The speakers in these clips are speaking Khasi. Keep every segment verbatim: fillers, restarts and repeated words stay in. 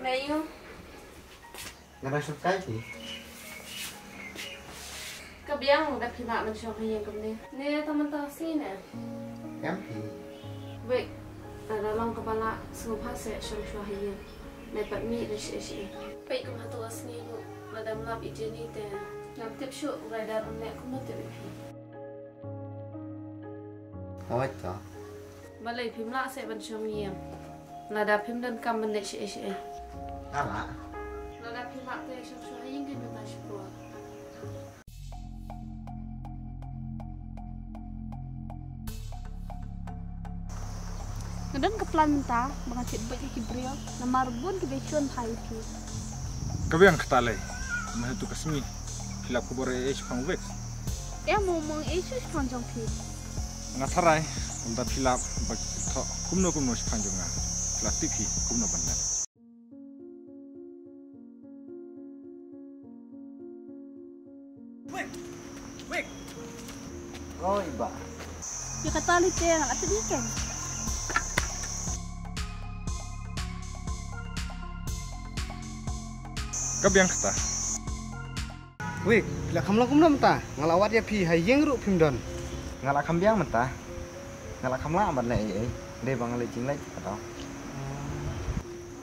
Nga dang shong kai phi. Ka biang da phi lah ban shong ha ïing kumne. Ne tang mynta sngi ne. Em phi. Wek, lada long kaba lah sngewbha seh shong shuwa ha ïing. Me pat mih da shi shi. Peit kum hato ka sngi ruh lada ym lap i Jenny te. Ngam tip shuh u Ryder un leh kumno tip ïa phi. Hooid to. Balei phim lah seh ban shong ïing? Lada phim don kam ban leh shi shi. Nga lah. Lada phim lah te shong shuwa ha ïing kan mynta shipor. Nga don ka plan mynta ba ngan thied beit ïa ki briew namar bun kiba ïashun bha ïa phi. Ka biang kata lei. Mynta ka sngi phi lap khubor ei ei shaphang Wek? Em, mo mo ei ei shaphang jong phi. Nga tharai ynda phi lap ba ki thoh kumno kumno shaphang jong nga, phi la tip hi kumno ban leh. Oi bah. Ïa kata lei te nga la tip ïa ka. Ka biang kata. Wek, phi la kham long kumno mynta? Nga la wad ïa phi ha ïing ruh phim don. Nga la kham biang mynta. Nga la kham lah ban leh ei ei. Dei ba nga leh jingleh ka dei.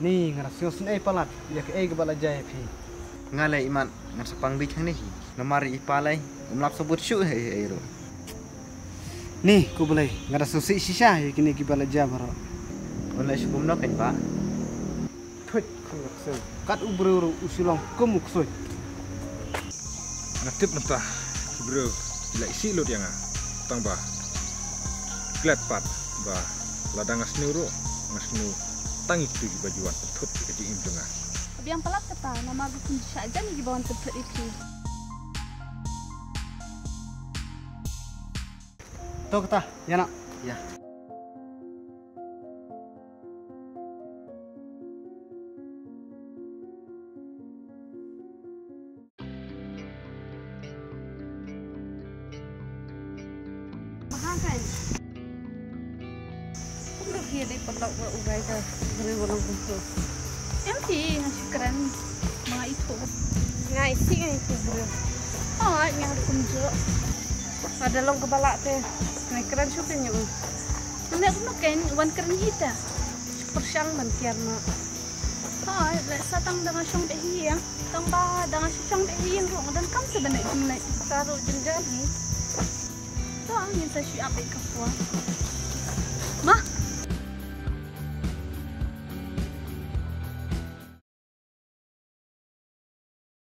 Ni nga la sngewsynei palat ïa kaei kaba la jia ïa phi. Nga leh imat ngan sa pang beit hangne hi. Namar i pa lei um lap sabut shuh ei ei ruh. Ni ko Blei, nga da sngewsih shisha ïa kine kiba la jia baroh. Un leh shu kumno kein bah. Thuid khun ka ksem. Kat u briew ruh u shu long kum u ksuid. Nga tip mynta ki briew ki la isih lut ïa nga. Tang ba klet pat ba lada nga sniew ruh nga sniew tang ïa kitu kiba ju wan pynthut ïa ka jingim jong nga. Ka biang palat kata namar ba phin ju shah jan ïa kiba wan pynthut ïa phi. To kata, ïa na. Ïa. Maha kan. Kumno phi dei paralok bad u Ryder, briew ba long kumto? Em phi, nga shu kren. Ma ithuh. Nga isih nga ithuh briew. Hooid, nga ruh kumjuh. Lada long kaba lah te nga kren shuh kein ïa u. Mynta kumno kein wan kren hi te. Shu pyrshang ban kiar ma. Hooid, lehse tang da nga shong beit ha ïing. Tang ba da nga shu shong beit ha ïing ruh nga donkam sa ban leh jingleh. Sa ruh jynjar hi. To ngin sa shu ap beit ka phone.